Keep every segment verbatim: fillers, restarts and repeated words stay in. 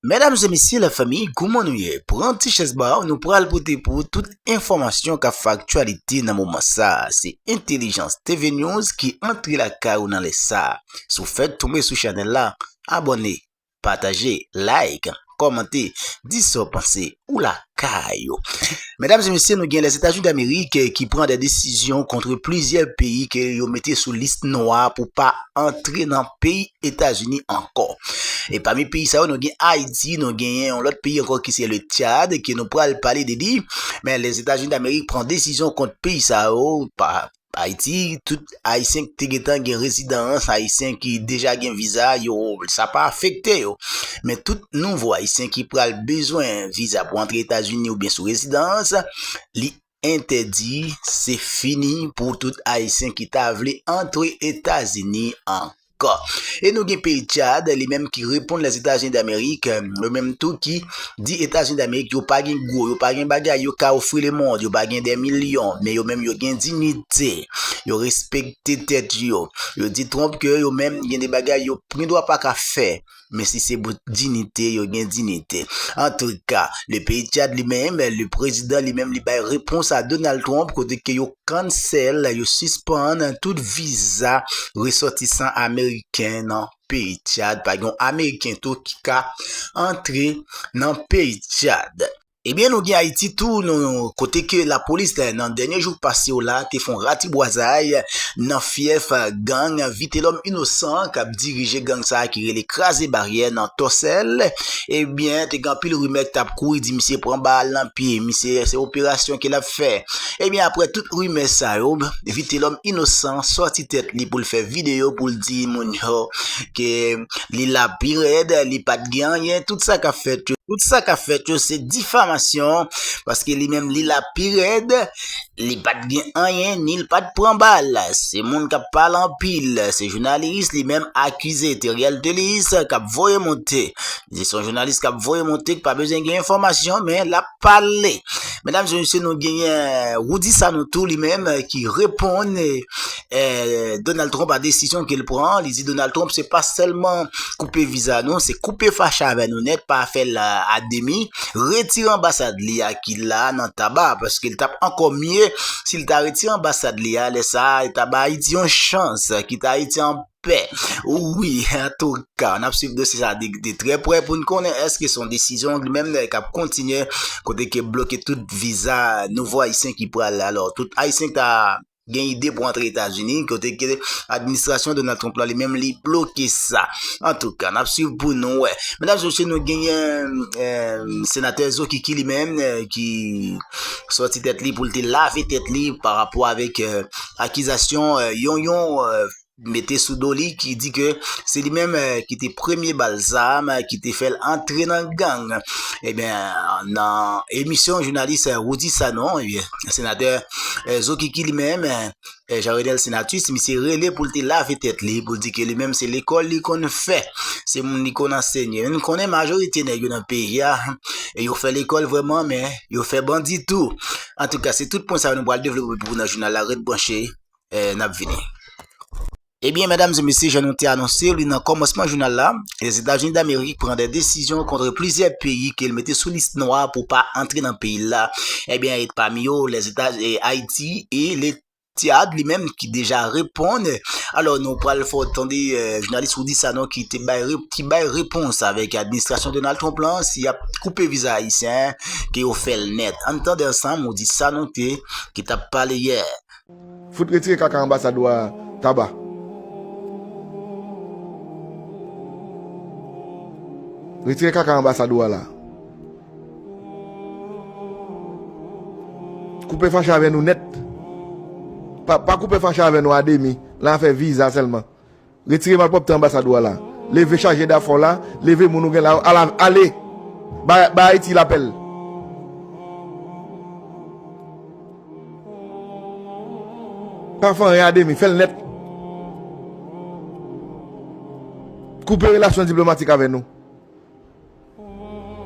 Medam e mesye, lafanmi, kouman nou ye? Pran ti chèz ba w, nou pral pote pou ou tout enfòmasyon k ap fè aktyalite nan moman sa a. Se Entèlijans T V News ki antre lakay ou nan lè sa a. Si w fèk tonbe sou chanèl la, abòne, pataje, like, kòmante, di sa w panse, ou lakay ou. Medam e mesye, nou gen Lèzetazini Damerik, eh, ki pran de desizyon kont plizyè peyi ke yo mete sou lis nwa pou pa antre nan peyi Etazini ankò. E pami peyi sa yo, nou gen Ayiti, nou genyen yon lòt peyi ankò ki se le Tchad, ke nou pral pale de li. Men Lèzetazini Damerik pran desizyon kont peyi sa yo, pa Ayiti, tout Ayisyen ki te gentan gen rezidans, Ayisyen ki deja gen viza, yo, sa pa afekte yo. Men tout nouvo Ayisyen ki pral bezwen viza pou antre Etazini oubyen sou rezidans, li entèdi, se fini pou tout Ayisyen ki ta vle antre Etazini ankò. E nou gen peyi Tchad, li menm ki reponn Lèzetazini Damerik, yo menm tou ki di Etazini Damerik, yo pa gen gwo, yo pa gen bagay, yo ka ofri lemonn, yo pa gen de milyon, men yo menm yo gen diyite, yo respekte tèt yo. Yo di Trump ke yo menm gen de bagay yo gen dwa pa ka fè, men si se pou diyite, yo gen diyite. Antouka, le peyi Tchad li menm, le prezidan li menm, li bay repons a Donald Trump kote ke yo cancel, yo sispann tout viza resòtisan ameriken nan peyi Tchad. Pa gen yon Ameriken tou ki ka antre nan peyi Tchad. Ebyen, nou gen Ayiti tou, nou, kote ke lapolis, eh, nan dènye jou pase yo la, te fè yon ratibwazay nan fyèf, eh, gang Vitelhomme Innocent k ap dirije gang sa a ki rele Kraze Baryè nan Tòsèl. Ebyen, te gen anpil rimè k t ap kouri di misye pran bal nan pye, misye se operasyon ke l ap fè. Ebyen, apre tout rimè sa yo, Vitelhomme Innocent sòti tèt li pou l fè videyo pou l di moun yo ke li la pi rèd, li pa t gen anyen, tout sa k ap fèt yo, tout sa k ap fèt yo se difamasyon, paske li menm li la pi rèd, li pa t gen anyen, ni l pa t pran bal. Se moun k ap pale anpil, se jounalis li menm akize Theriel Thelus k ap voye monte. Li se yon jounalis k ap voye monte, ki pa bezwen gen enfòmasyon, men l ap pale. Medam e mesye, nou genyen Roudy Sanon tou li menm, eh, ki reponn, eh, eh, Donald Trump a desizyon ke l pran. Li di Donald Trump se pa sèlman koupe viza nou, se koupe fache avè nou nèt, pa fè l a, a demi. Retire anbasad li a ki la nan Taba, paske l t ap ankò mye si l ta retire anbasad li a, lè sa a, li ta ba Ayiti yon chans, kite Ayiti an pè. Wi, antouka, n ap swiv dosye sa a de, de trè prè pou n konnen èske se yon desizyon li menm k ap kontinye, kote ke bloke tout viza nouvo Ayisyen ki pral. Alò, tout Ayisyen ki ta gen ide pou antre Etazini, kote ke administrasyon Donald Trump la li menm li bloke sa. Antouka, n ap swiv pou nou wè. Medam e mesye, nou genyen, eh, senatè Zo Kiki li menm, eh, ki sòti tèt li pou l te lave tèt li pa rapò avèk, eh, akizasyon, eh, Yonyon, eh, mete sou do li, ki di ke se li menm, eh, ki te premye bal zam, eh, ki te fè l antre nan gang. Ebyen, nan emisyon jounalis, eh, Roudy Sanon, ebyen, senatè, eh, Zo Kiki li menm, eh, eh, Jean Renel Senatus, misye rele pou l te lave tèt li, pou l di ke li menm se lekòl li konn fè, se moun li konn ansenye. Men nou konnen majorite nèg yo nan peyi a, e yo fè lekòl vrèman, men yo fè bandi tou. Antouka, se tout pwen sa yo nou pral devlope pou nou nan jounal la, ret branche, eh, n ap vini. Ebyen, medam e mesye, jan nou te anonse li nan kòmansman jounal la, Lèzetazini Damerik pran de desizyon kont plizyè peyi ke l mete sou lis nwa pou pa antre nan peyi l la. Ebyen, e pami yo, Lèzeta-, e Ayiti e le Tchad li menm ki deja reponn. Alò, nou pral fè w tande, eh, jounalis Roudy Sanon ki te bay re-, ki bay repons avèk administrasyon Donald Trump lan, si y ap koupe viza ayisyen, ke yo fè l nèt. Ann tande ansanm Roudy Sanon te, ki t ap pale yè. Fout retire kaka anbasad ou a Taba. Retire kaka anbasad ou a la. Koupe fache avè nou nèt. Pa, pa koupe fache avè nou a demi. Nan afè viza sèlman. Retire malpwòpte anbasad ou a la. Leve chaje dafò la. Leve moun ou gen la. Ala, ale. Ba, ba Ayiti lapèl. Pa fè anyen a demi, fè l nèt. Koupe relasyon diplomatik avè nou.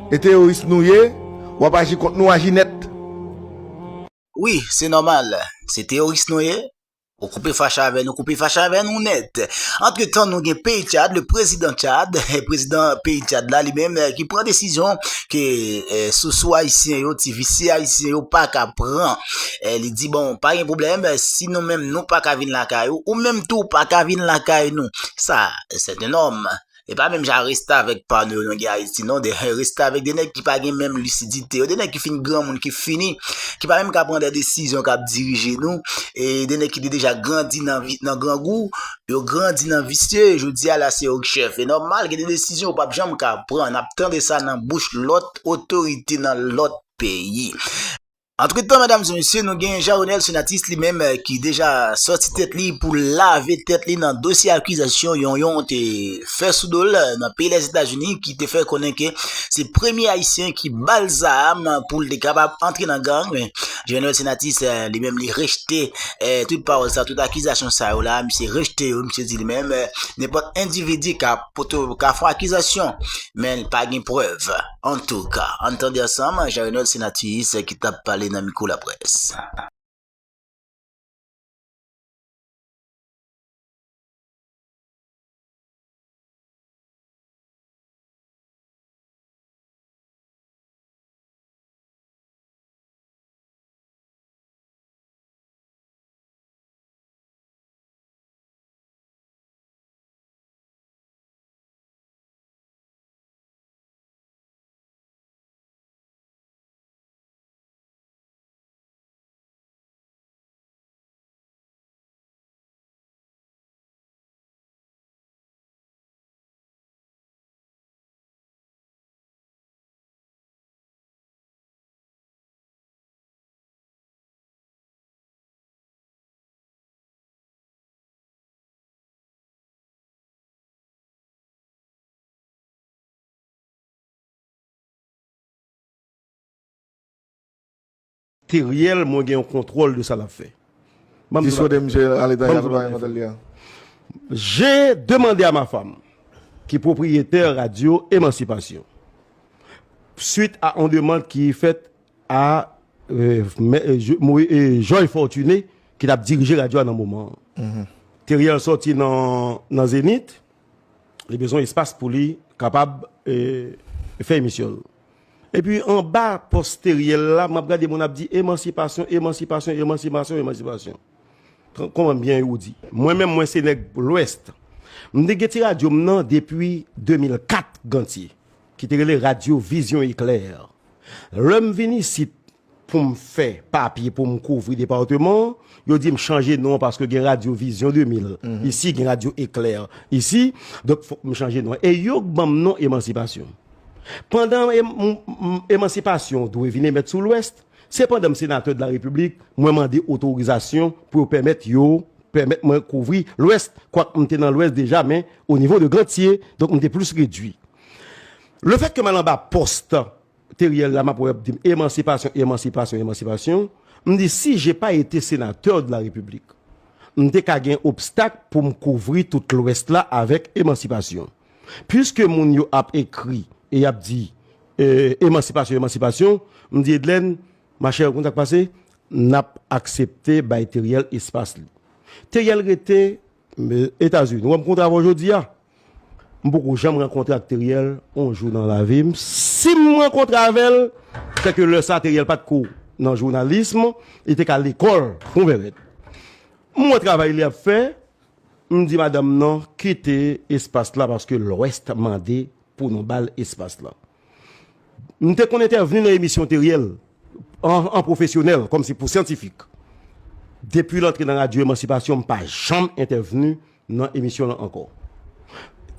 E teyoris nou ye, w ap aji kont nou, aji nèt. Wi, se nòmal. Se teyoris nou ye. Ou koupe fache avè nou, koupe fache avè nou nèt. Antretan, nou gen peyi Tchad, le prezidan Tchad, prezidan peyi Tchad la, li menm, eh, ki pran desizyon ke, eh, sousou ayisyen yo, ti visye ayisyen yo pa ka pran. Eh, li di, bon, pa gen pwoblèm, eh, si nou menm nou pa ka vin lakay ou, ou menm tou pa ka vin lakay nou. Sa, c'est un homme. E pa menm jan restavèk pa nou yo nou gen Ayiti, non, de restavèk, de nèg ki pa gen menm lisidite yo, de nèg ki fin granmoun, ki fini, ki pa menm ka pran de desizyon k ap dirije nou, e de nèg ki te deja grandi nan vi, nan grangou, yo grandi nan visye, jodi a la se yo k chèf. E nòmal, gen de desizyon yo p ap janm ka pran. N ap tande sa nan bouch lòt otorite nan lòt peyi. Antretan, medam e mesye, nou gen Jean Renel Senatus li menm, eh, ki deja sòti tèt li pou lave tèt li nan dosye akizasyon Yonyon te fè sou do l, eh, nan peyi Lèzetazini, ki te fè konnen ke se premye Ayisyen ki ba l zam pou l te kapab antre nan gang. Jean Renel Senatus, eh, li menm, li rejte, eh, tout pawòl sa, tout akizasyon sa yo la, misye rejte yo, misye di li menm, eh, nenpòt endividi ka poto, ka fè akizasyon, men l pa gen prèv. Antouka, ann tande ansanm, Jean Renel Senatus ki t ap pale nan mikwo laprès. Teriel, mwen gen yon kontwòl de sa l ap fè. Ban m di w la. Diswode misye ale nan Ban m di w la. J'ai demandé à ma femme, ki pwopriyetè radyo Emancipation, suite à une demande ki fèt a, euh, mè, euh, Jo-, Moï-, euh, Joy Fortuné, ki t ap dirije radyo a nan moman an. Teriel sòti nan, nan Zenith, li bezwen espas pou li kapab, euh, fè emisyon l. Epi anba pòs Teriel la, m ap gade moun ap di emansipasyon, emansipasyon, emansipasyon, emansipasyon. Kòman byen ou di? Mwen menm, mwen se nèg Lwès. M te gen ti radyo m nan depi de mil kat, Gantye, ki te rele Radyo Vizyon Eklè. Lè m vin isit pou m fè papye pou m kouvri depatman an, yo di m chanje non an paske gen Radyo Vizyon de mil isi, gen Radyo Eklè isi, donk fòk m chanje non an. E yo k ban m non Emansipasyon. Pandan em-, m-, m-, Emansipasyon dwe vin emèt sou Lwès, se pandan m senatè de la Repiblik, mwen mande otorizasyon pou yo pèmèt yo, pèmèt mwen kouvri Lwès, kwak m te nan Lwès deja, men o nivo de Gantye, donk m te plis redwi. Lefètke m al anba pòs Teriel la, m ap wè y ap di m emansipasyon, emansipasyon, emansipasyon. M di, si j'ai pas été sénateur de la République, m te ka gen obstak pou m kouvri tout Lwès la avèk emansipasyon. Piske moun yo ap ekri e y ap di, eh, emansipasyon, emansipasyon, m di, Edlène, machè, ou konn sa k pase? N ap aksepte bay Teriel espas li. Teriel rete, eh, Etazini. Ou wè m kontre avè w jodi a? M poko janm rankontre ak Teriel yon jou nan lavi m. Si m rankontre avè l, sèke lè sa Teriel pa t ko nan jounalis, li te ka lekòl Konvèlèt. M wè travay li ap fè, m di madanm nan kite espas la paske Lwès mande pou nou ba l espas la. M te konn entèvni nan emisyon Teriel an, an pwofesyonèl, kòmsi pou syantifik. Depi l antre nan Radyo Emansipasyon, m pa janm entèvni nan emisyon lan ankò.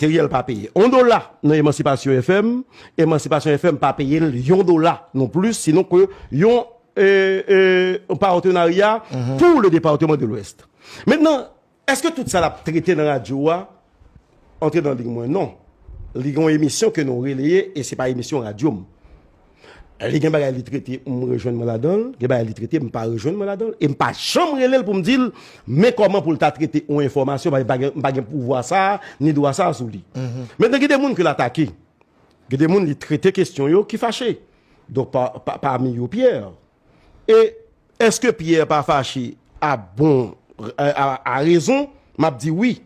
Teriel pa peye yon dola nan Emansipasyon F M, Emansipasyon F M pa peye l yon dola non plis, sinon ke yon, eh, eh, patenarya pou le département de l'Ouest. Mentnan, èske tout sa l ap trete nan radyo a antre nan liy mwen? Non. Li gen yon emisyon ke nou releye e se pa emisyon radyo m. Li gen bagay li trete, m rejwenn mwen ladan l, gen bagay li trete, m pa rejwenn mwen ladan l, e m pa janm rele l pou m di l, men kòman pou l ta trete yon enfòmasyon, paske m pa gen, m pa gen pouvwa sa a, ni dwa sa a sou li. Mentnan, gen de moun ke l atake. Gen de moun li trete kesyon yo ki fache. Donk, pa, pa, pami yo, Pierre. E èske Pierre pa fache a bon a, a, a rezon, m ap di wi.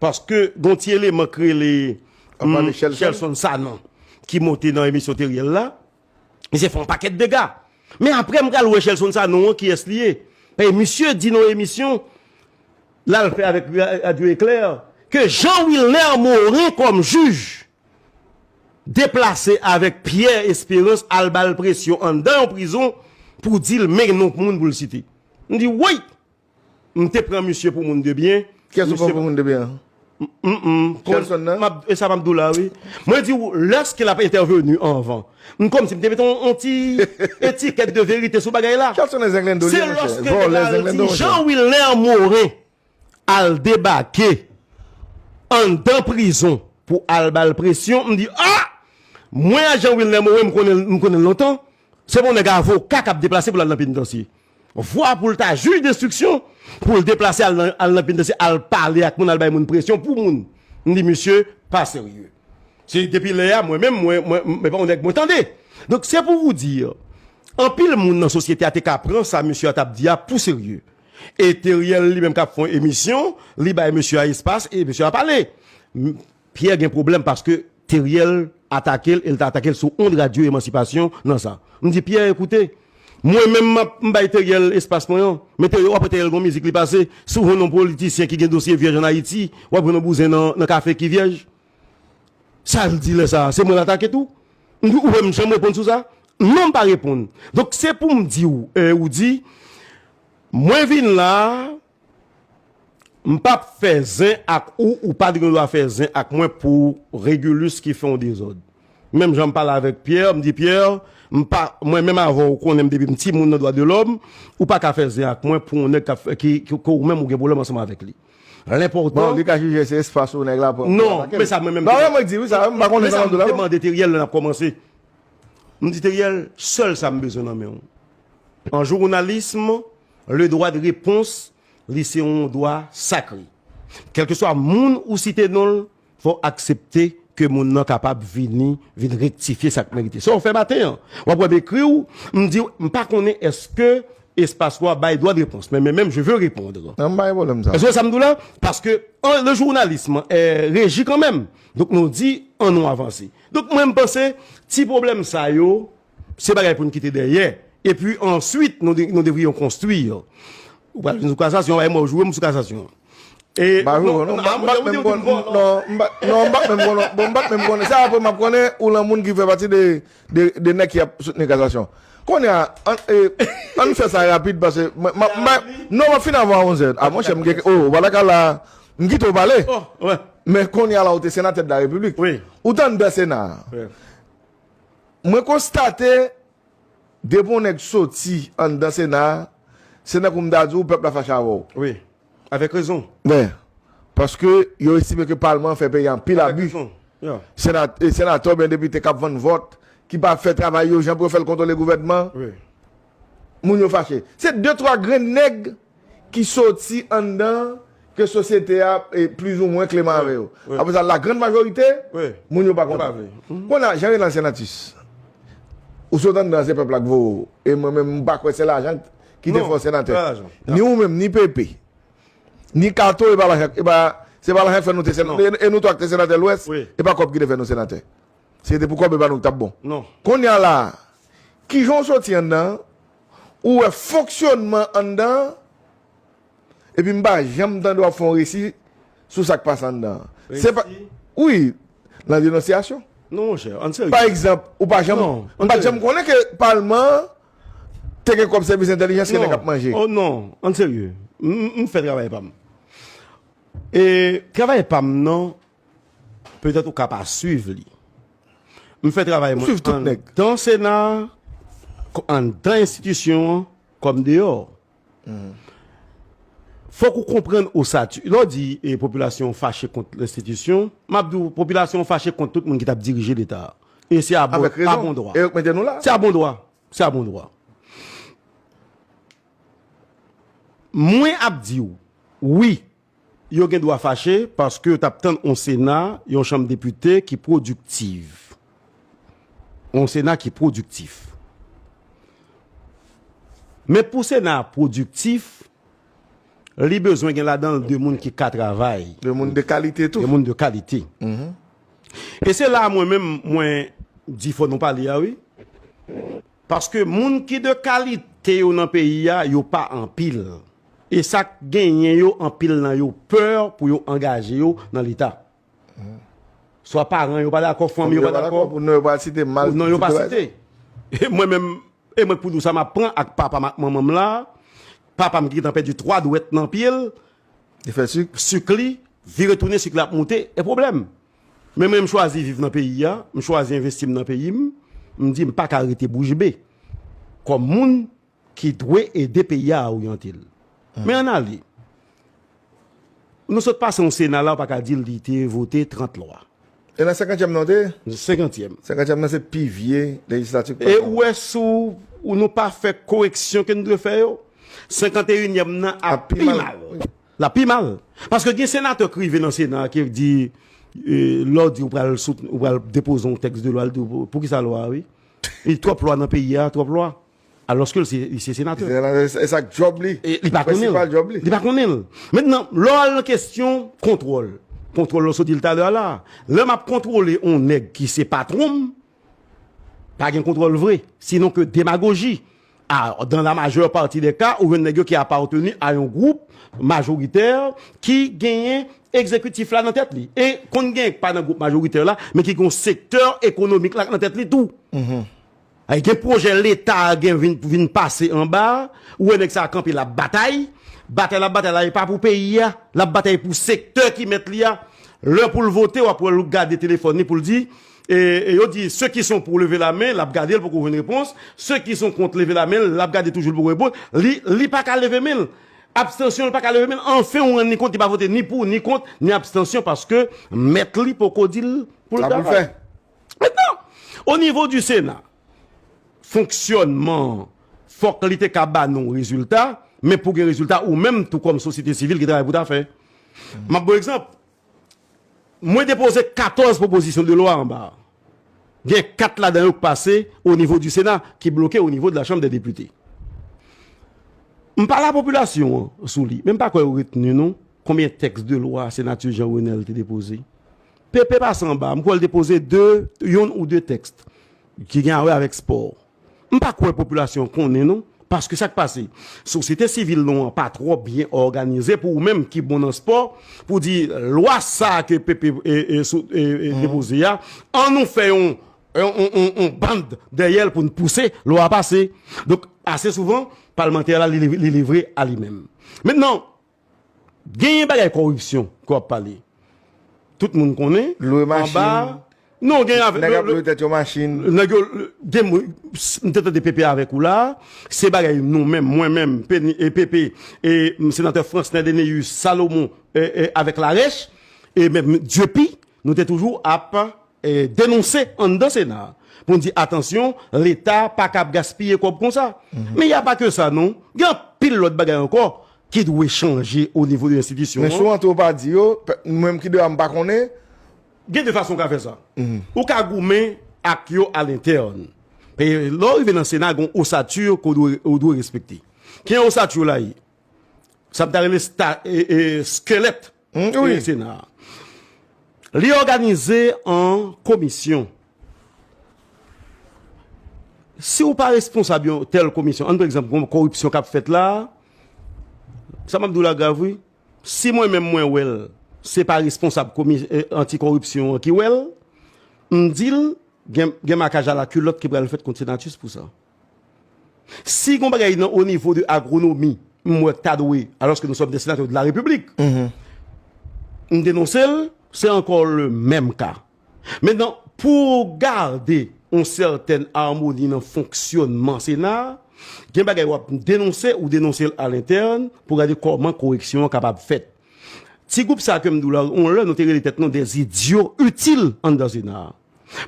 Paske gon ti eleman k rele, Ou pale hmm, Shelson? Shelson Sanon, ki monte nan emisyon Teriel la. Misye fè yon pakèt dega. Men apre, m pral wè Shelson Sanon an, kiyès li ye. Paske misye di nan yon emisyon, l al fè avèk Ra-, Radyo Eklè, ke Jean Wilner Morin kòm jij deplase avèk Pierre Espérance al ba l presyon anndan yon prizon pou di l men non moun pou l site. M di, woy! M te pran misye pou moun de byen. Kiyès ou pran pou moun de byen? M, m, m, Shelson nan? M ap, e sa m ap di w la, wi. Mwen di w, lèske l ap entèveni anvan. M kòmsi m te mete yon, yon ti etikèt de verite sou bagay la. Shelson nan zenglendo li ye, monchè. Vòlè zenglendo, monchè. Se lòske nèg la di, Jean Wilner Morin al debake anndan prizon pou al ba l presyon, m di, a! Mwen a Jean Wilner Morin, m konnen, m konnen l lontan. Se pa yon nèg avoka k ap deplase pou l al nan penitansye. Vwa pou l ta jij denstriksyon, pou l deplase al nan, al nan penitansye, al pale ak moun, al bay moun presyon pou moun. M di, misye pa serye. Se depi lè a, mwen menm, mwen, mwen, mwen pa yon nèg mwen tande. Donk, se pou vous dire, anpil moun nan sosyete a te ka pran sa misye a t ap di a pou serye. E Teriel li menm k ap fè yon emisyon, li bay mesye a espas e mesye a pale. M, Pierre gen pwoblèm paske Teriel atake l e l ta atake l sou ond Radyo Emansipasyon nan sa. M di, Pierre, ekoute, mwen menm m ap, m bay Teriel espas mwen an. Men Teriel, w ap wè Teriel gon mizik li pase, si w jwenn yon politisyen ki gen dosye vyèj ann Ayiti, w ap jwenn yon bouzen nan, nan kafe ki vyèj. Sa l di lè sa a, se mwen l atake tou? M di, ou wè m janm reponn sou sa? Non, m pa reponn. Donk, se pou m di w, e, ou di, mwen vin la a, m p ap fè zen ak ou, ou pa t gen dwa fè zen ak mwen pou Régulus ki fè yon dezòd. Menm jan m pale avèk Pierre, m di, Pierre, m pa, mwen menm avè w, ou konnen m depi m timoun nan dwa de lòm, ou pa ka fè zen ak mwen pou yon nèg k ap fè, ki, ki, ke ou menm ou gen pwoblèm ansanm avèk li. Lenpòtan. Bon, li ka jije se espas ou nèg la pran pou atake l. Non, men sa mwen menm. Non, men mwen di wi, sa, m pa konnen sa m di la, non. Mwen te mande Teriel lè n ap kòmanse. M di, Teriel, sèl sa m bezwen nan men w. An jounalism, le droit de réponse, li se yon dwa sakre. Kèlkeswa moun ou site non l, fò w aksepte ke moun nan kapab vini, vin rektifye sa k merite. Sa w fè maten an, w ap wè m ekri w, m di w, m pa konnen èske espas ou a bay dwa de repons, men, men menm, je veux répondre. Nan, m pa gen pwoblèm sa. Èske w wè sa m di w la? Paske, an, le journalisme, eh, reji kanmenm. Donk, nou di, an nou avanse. Donk, mwen, m panse, ti pwoblèm sa yo, se bagay pou n kite dèyè. Epi answit, nou de-, nou devriyon konstwi. Ou pral vin sou kasasyon, bay mwen joure m sou kasasyon. E, m pa joure w, non, m pa, m pa t menm konn, non, m pa, non, m pa t menm konn, bon, m pa t menm konnen. Se apre m ap konnen ou lan moun ki fè pati de, de, de nèg ki ap soutni kasasyon. Kounye a, ann, e, ann fè sa rapid, paske mwen, m ap, m ap, non, m ap fin avan a onz è. A, monchè, m gen, oh, vwala ka la, m kite w pale. Oh, wè. Men kounye a la, ou te senatè de la Repiblik. Wi. Ou t anndan Sena a. Wi. Mwen konstate, depi yon nèg soti anndan Sena a, se tankou m ta di w, pèp la fache avè w. Wi. Avèk rezon. Wi. Paske yo estime ke palman an fè peyi a anpil abi. Avèk rezon. Ya. Sena-, e, senatè oubyen depite k ap vann vòt, ki pa fè travay yo jan pou yo fè l kontwole gouvènman. Wi. Moun yo fache. Se de twa grenn nèg ki soti anndan ke sosyete a, e, plizoumwen kleman avè yo. Wi. Apre sa, lagrann majorite, wi, moun yo pa kontan. Yo pa vle. Mhm. Kounye a, jan yo rele ansyen atis. Ou sot anndan, se pèp la k voye w. E mwen menm, m pa kwè se lajan ki te fè w senatè. Non, pa lajan. Ni ou menm, ni Pepe, ni Kato, e pa lajan, e pa, se pa lajan k fè nou te senatè. Non. E, e nou twa k te senatè Lwès, wi, e pa kòb ki te fè nou senatè. Se te pou kòb e pa nou k t ap bon. Non. Kounye a la, kijan w soti anndan, ou wè fonksyònman anndan, epi m pa janm tande w ap fè yon resi sou sa k pase anndan. Se pa, resi? Wi, nan denonsyasyon. Non, monchè, ann serye. Pa egzanp, ou pa janm, non, m pa t janm konnen ke palman an te gen kòb sèvis entèlijans ke nèg ap manje. Oh non, ann serye. M, m, m fè travay pa m. E travay pa m nan, petèt ou ka pa swiv li. M fè travay mwen anndan Sena, anndan enstitisyon an, kòm deyò. Fòk ou konprann osati. Lè w di, e, popilasyon fache kont enstitisyon, m ap di w, popilasyon fache kont tout moun ki t ap dirije Leta a. E se a bon, a bon dwa. Avèk rezon. E yo k mete nou la. Se a bon dwa. Se a bon dwa. Mwen ap di w, wi, yo gen dwa fache paske yo t ap tann yon Sena, yon chanm depite ki pwodiktif. Yon Sena ki pwodiktif. Men pou Sena a pwodiktif, Li bezwen gen ladan l de moun ki ka travay. De moun de kalite tou. De moun de kalite. E se la mwen menm, mwen di fò nou pale a, wi. Paske moun ki de kalite yo nan peyi a, yo pa anpil. E sa k genyen yo, anpil nan yo pè pou yo angaje yo nan Leta. Swa paran yo pa dakò, fanmi yo pa dakò, pou non yo pa site, mal non yo pa site. E mwen menm, e mwen pou di w sa m ap pran ak papa m ak manman m la, papa m ki gentan pèdi twa dwèt nan pye l, li fè sik, sik li vire tounen, sik la ap moute, e pwoblèm. Men mwen, m chwazi viv nan peyi a, m chwazi envesti m nan peyi m, m di m pa ka rete bouch be kòm moun ki dwe ede peyi a oryante l. Men ann ale. Nou sot pase yon Sena la, ou pa ka di l li te vote trant lwa. E nan senkantyèm nan te? Senkantyèm. Senkantyèm nan se pi vye lejislati ki pase. E ou wè si w, ou nou pa fè koreksyon ke nou dwe fè yo, senkanteyinyèm nan ap pi mal. L ap pi mal. Paske gen senatè k rive nan Sena a ki di, e, lè w di ou pral sout-, ou pral depoze yon tèks de lwa, l di w, pou, poukisa lwa a, wi? Li twòp lwa nan peyi a, twòp lwa. Alòske l se, li se senatè. E sa k djòb li. E li pa konnen l. Prensipal djòb li. Li pa konnen l. Mentnan, lè w al nan kesyon kontwòl, kontwòl lè w sot di l talè a la, lè m ap kontwole yon nèg ki se patwon m, pa gen kontwòl vre, sinon ke demagoji. A, dans la majeure partie des cas, ou jwenn nèg yo ki apateni a yon gwoup majoritè ki genyen egzekitif la nan tèt li. E konn gen pa nan gwoup majoritè la, men ki gen yon sektè ekonomik la nan tèt li tou. Ay, gen pwojè Leta a gen vin, vin pase anba, ou wè nèg sa a kanpe, l ap batay. Batay l ap batay la, e pa pou peyi a, l ap batay pou sektè ki mèt li a. Lè pou l vote, w ap wè l gade telefòn li pou l di, e, e yo di, ceux qui sont pour, levez la main, l ap gade, l poko jwenn repons. Ceux qui sont contre, levez la main, l ap gade toujou, l poko repons. Li, li pa ka leve men l. Abstansyon, l pa ka leve men l. Anfen, ou rann li kont, li pa vote ni pou, ni kont, ni abstansyon, paske mèt li poko di l pou l travay. Mentnan, o nivo di Sena, fonksyònman, fòk li te ka ba nou rezilta, men pou gen rezilta, ou menm tou kòm sosyete sivil gen travay pou ta fè. M ap ba w egzanp, mwen depoze katòz pwopozisyon de lwa anba a. Gen kat ladan yo k pase o nivo di Sena, ki bloke o nivo de la Chambre des Députés. M pale a popilasyon an sou li, men m pa kwè yo retni non. Konbyen tèks de lwa senatè Jean Renel te depoze? Pepe pase anba, m kwè l depoze de, yonn ou de tèks ki gen a wè avèk spò. M pa kwè popilasyon konnen non, paske sa k pase, sosyete sivil nou an pa twò byen òganize pou ou menm ki bon nan spò, pou di lwa sa ke Pepe, e, e, sou, e, e, depoze a, an nou fè yon, yon, yon, yon, yon band dèyè l pou n pouse lwa a pase. Donk, ase souvan, palmantè la, li, li livre a li menm. Mentnan, genyen bagay kòripsyon ke w ap pale. Tout moun konnen. Lwe machin. Non, gen avè, nèg ap lwe tèt yo machin. Nèg yo, gen moun, m te tande Pepe avèk ou la, se bagay nou menm, mwen menm, Peni-, e Pepe, e, m, senatè Fransnè Denéus, Salomon, e, e, avèk Larèch, e menm Dieupy, nou te toujou ap, e, denonse anndan Sena a. Pou n di, atansyon, Leta pa kab gaspiye kòb konsa. Men y a pa ke sa, non. Gen anpil lòt bagay ankò ki dwe chanje o nivo de enstitisyon an. Men sou antre w pa di yo, mwen menm ki deyò a m pa konnen. Gen de fason w ka fè sa. Ou ka goumen ak yo alentèn. E lè w rive nan Sena, gen yon osati ke w dwe, ou dwe respekte. Ki osati la ye? Sa m ta rele sta-, e, e, skelèt, e, Sena a. Li òganize an komisyon. Si w pa responsab yon tèl komisyon, ann pran egzanp, gon kòripsyon k ap fèt la, sa m ap di w la grav, wi. Si mwen menm mwen wè l, se pa responsab komi-, e, antikòripsyon an ki wè l, m di l, gen, gen makaj alakilòt ki pral fèt kont Senatus pou sa. Si gon bagay nan o nivo de agwonomi, m wè k ta dwe, alòske nous sommes des sénateurs de la République, m denonse l, se ankò le menm ka. Mentnan, pou gade yon sètèn amoni nan fonksyònman Sena a, gen bagay w ap denonse, ou denonse l alentèn, pou gade kòman koreksyon an kapab fèt. Ti gwoup sa ke m di w la, yon lè nou te rele tèt nou des idiots utiles anndan Sena a.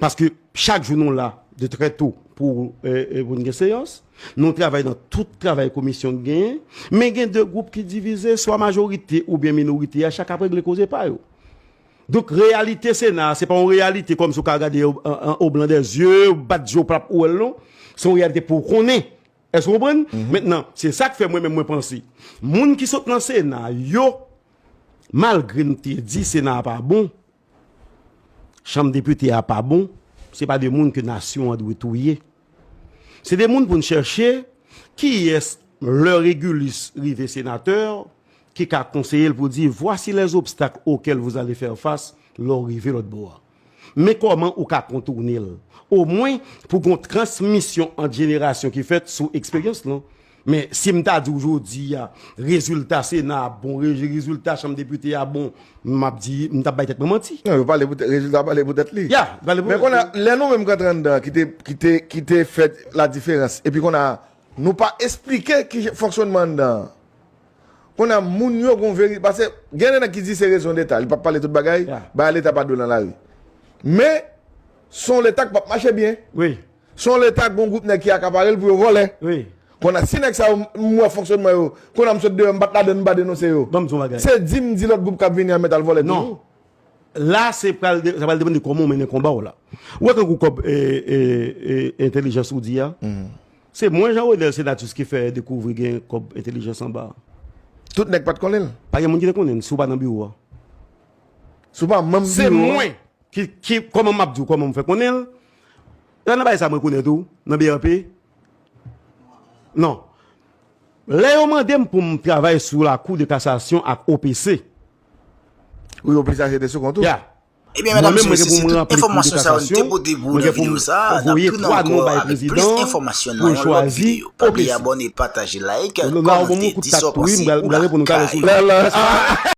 Paske chak jou nou la, de très tôt, pou, e, e, pou n gen seyans. Nou travay nan tout travay komisyon k genyen. Men gen de gwoup ki divize, swa majorite oubyen minorite a, chak ap regle koze pa yo. Donk, reyalite Sena a, se pa yon reyalite kòmsi w ka gade o, an, an, au blanc des yeux, bat je w p ap wè l non. Se yon reyalite pou w konnen. Èske w konprann? Mentnan, se sa k fè mwen menm mwen panse. Moun ki sot nan Sena yo, malgre n te di Sena a pa bon, Chanm Depite a pa bon, se pa de moun ke nasyon an dwe touye. Se de moun pou n chèche kiyès lè Réguilus rive senatè, ki ka konseye l pou di, voici les obstacles auxquels vous allez faire face lè w rive lòt bò a. Men kòman ou ka kontourne l. Omwen, pou gon transmisyon ant jenerasyon ki fèt sou eksperyans lan. Men si m ta di w jodi a, rezilta Sena a bon, re- rezilta Chanm Depite a bon, m ap di, m t ap bay tèt mwen manti. Non, yo pale pou tèt, rezilta pale pou tèt li. Ya, pale pou Men kounye a, lè nou menm k antre anndan, ki te, ki te, ki te fè la diferans, epi kounye a, nou pa esplike ki fonksyonman anndan an. Kounye a, moun yo gon verite. Paske gen de nèg ki di se rezon Leta, li p ap pale tout bagay, Ya. Bagay Leta pa dwe nan lari. Men, se yon Leta k p ap mache byen. Wi, Se yon Leta k gon gwoup nèg ki akapare l pou yo vòlè. wi. Kounye a, si nèg sa yo, m wè fonksyonman yo, kounye a m sot deyò, m pa t ladann, m pa denonse yo. Ban m di yon bagay. Se di m di lòt gwoup k ap vini an mèt al vòlè Non. toujou. La, se pral de- sa pral depann de kòman w mennen konba w la. Ou wè kankou kòb e, e, e, entèlijans ou di a? Se mwen, Jean Rodel Senatus, ki fè dekouvri gen kòb entèlijans anba a. Tout nèg pa t konnen l. Pa gen moun ki te konnen l, si w pa nan biwo a. Si w pa manm Se biwo a. Mwen ki, ki kòman m ap di w kòman m fè konnen l. La nan bagay sa mwen konnen tou, nan B R P. Non. Lè yo mande m pou m travay sou la Cour de cassation ak O P C. Wi, O P C a se te sou kont ou. Ya. Ebyen, medam, mesye, se tout enfòmasyon sa yo n te pote pou nou nan videyo sa a. N ap tounen ankò avèk plis enfòmasyon nan yon lòt videyo. Pa bliye abòne, pataje, like, kòmante, di sa w panse. Ou la. La, la.